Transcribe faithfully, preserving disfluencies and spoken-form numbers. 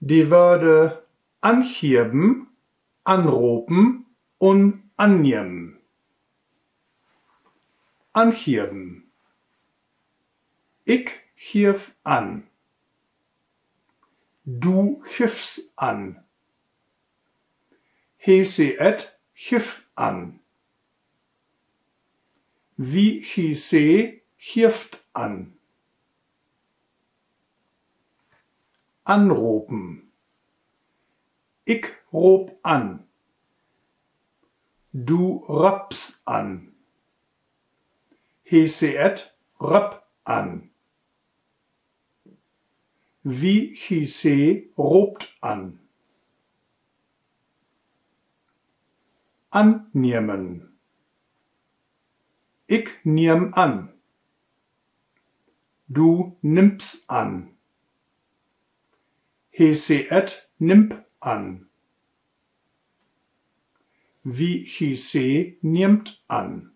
De Wöör angieven, anropen un annehmen. Angieven. Ik giev an. Du giffst an. He, se, et gifft an. Wi, gi, se gieft an. Anropen. Ik roop an. Du röppst an. He, se, et röppt an. Wi, gi, se roopt an. Annehmen. Ik nehm an. Du nimmst an. He, se, et nimmt an. Wi, gi, se nehmt an.